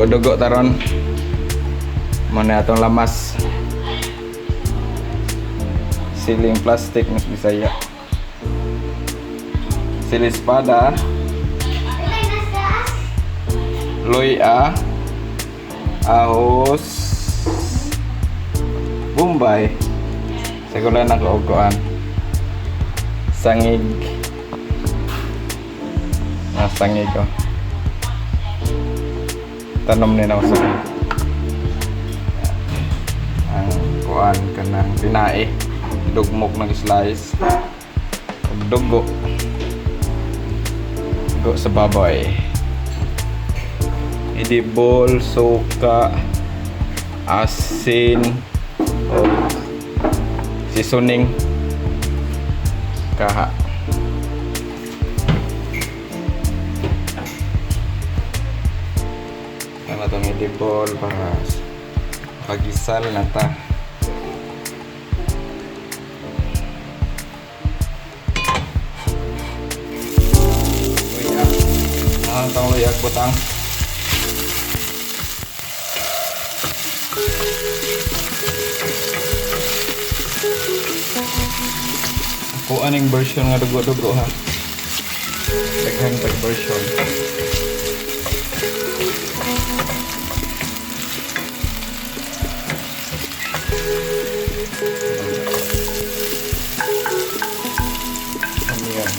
Dugo-dugo taron. Muna atong lamas. Siling plastic mas Bisaya. Sili espada. Luya. Ahos. Bombay. Siguro na ko og kuan. Sangig. Ah, sangig ko. Tanom ni na ako sangig. Ang kuan kanang tinae. Dugmok ng slice. Ug dugo. Dugo sa baboy. Idibol, suka, asin, o seasoning kaha. Ano itong idibol para pagisal na ta. Luya. Ah, itong luya butang. Ako aning version nga dugo-dugo ha. Daghan pag version. Ano yan?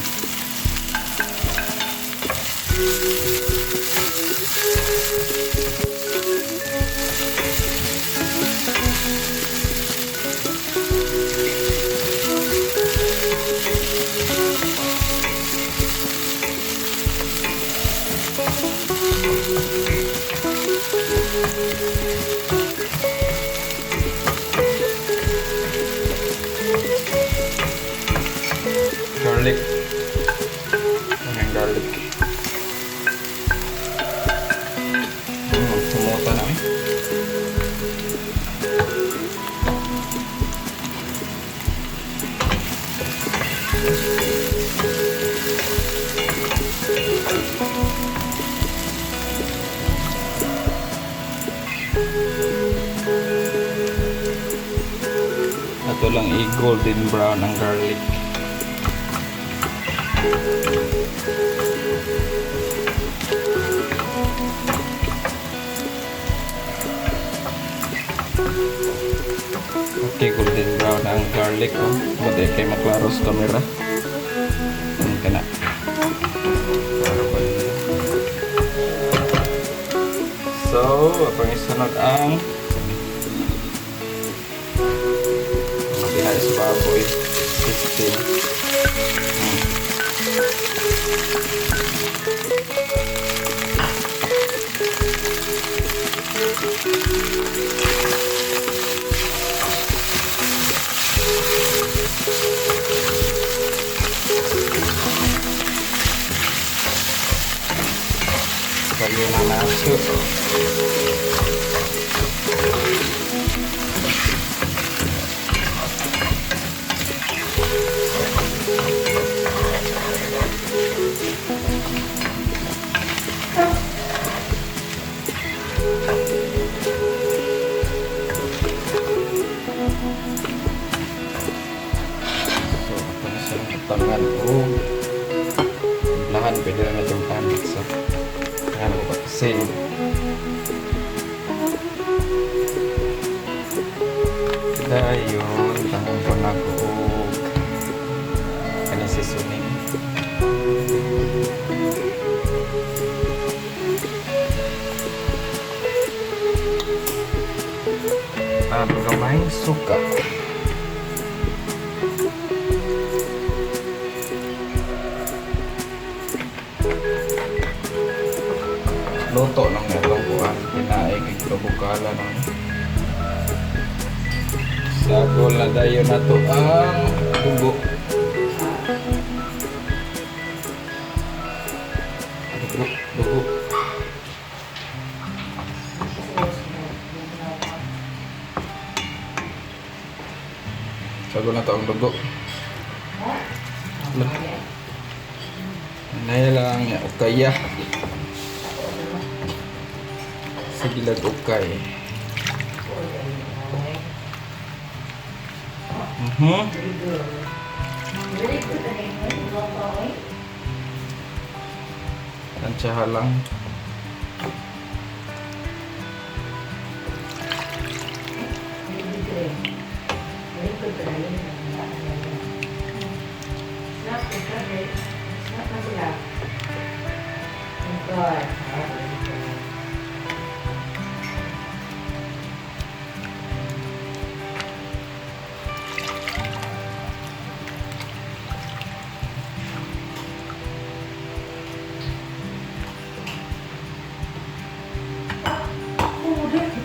Garlic. Ano yung garlic? Sumuta na eh. Ato lang i-golden brown ang garlic. Okay, golden brown ang garlic. Oh. Buti kay maklaro sa camera. Ano ka na? Klaro pa rin. So, atong isunod ang tinais baboy. 16. Kali na naso. So, ito na siyang tangan. Oh. Timplahan, pwede na timplahan. So, tangan ko pa. Same. Dayon, tangan ko na ko. Kani seasoning. Ah, gamay suka. Luto lang na itong kuhan. Kinaig, iglobukala lang. Sagol na dayon na to ang dugo. Dugo, dugo. Sagol na to ang dugo. Lah. Anay lang, ya, okay ya. Sige lag okay. Very good. Very good. Ano eh? Tansyaha lang. Very good eh. Very good talaga. Snap, snap eh. Snap na sila. Good. Ah, very good.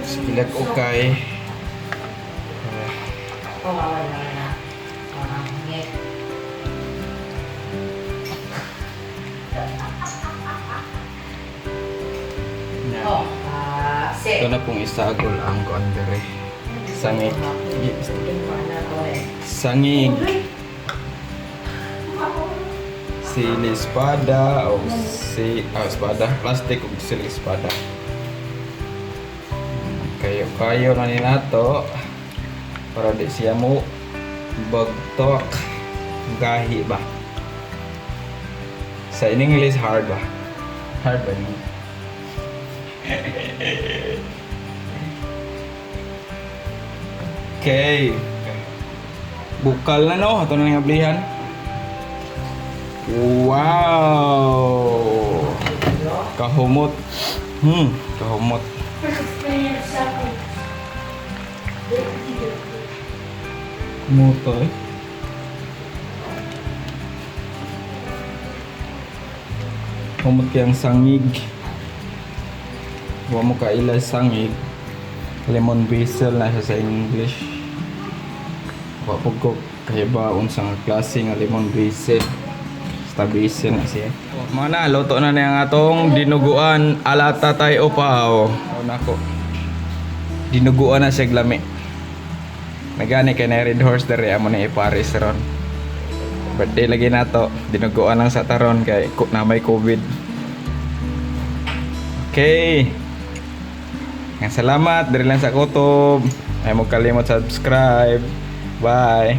Sige lag okay. Oh, wala na. Ah, ngit. Yan. Oh, ah, sit. Ito na pong isagol ang kuan dere. Sangig. Sangig. Sili espada o si espada, plastic ug sili espada. Kayo kayo na ni nato para di siya mo bagtok gahi ba. Sa in English hard ba? Hard ba ni? Okay. Bukal na no, ato na ning ablihan. Wow! Kahumot. Kahumot. First experience sa ako. Kumuto eh. Humot kayang sangig. Wa mo kaila sangig. Lemon basil na siya sa English. Wa pud ko kahibaon sa nga klase nga lemon basil. Basta basil na siya. Oh, mga na, luto na na ang atong dinuguan ala Tatay Opaw. Oh, nako. Dinuguan na siya glami. Nagani kay na Red Horse dere amo ni iparis ron. Birthday lagi nato, dinuguan lang sa taron kay na may COVID. Okay. Nga salamat diri lang sa kutob. Ay mo kalimot subscribe. Bye.